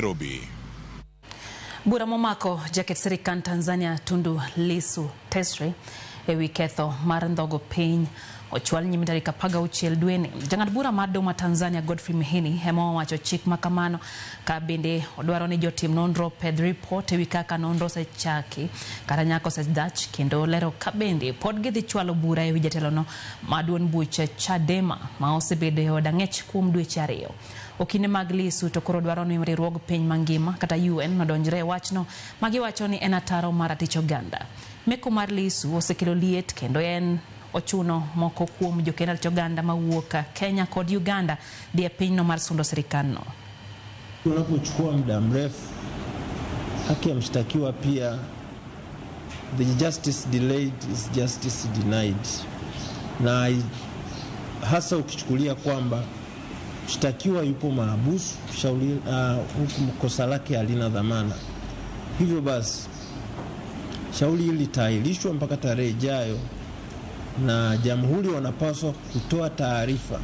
Nairobi. Bura momako jaket sirikand Tanzania Tundu Lissu tesre ewi ketho mar ndhogo piny ochwal nyime tarik 16 dweni. Jang'ad bura mar doho ma Tanzania Godfrey Mhini ema owacho chik ma kamano ka bende odwaro ni jotim nonro pedh ripot ewi kaka nonro osechaki kata nyaka osedhach kendo lero ka bende pod gidhi chwalo bura ewi jatelono ma duond buch Chadema ma osebedo e od ang'ech kuom dweche 2. Okinde mag Lissu to koro dwaro ni riwruog piny mangima kata UN odonjre e wachno ma giwacho ni en ataro mar ratich oganda. Meko mar Lissu osekelo liet kendo en ochuno moko kuom jokend ratich oganda mawuok Kenya kod Uganda dhi e pinyno mar sundo sirikandno. Unapochukua muda mrefu, haki ya mshtakiwa pia, the justice delayed is justice denied, na hasa ukichukulia kwamba mshtakiwa yupo mahabusu, shauri huku kosa lake halina dhamana. Hivyo basi shauri hili litaahirishwa mpaka tarehe ijayo, na jamhuri wanapaswa kutoa taarifa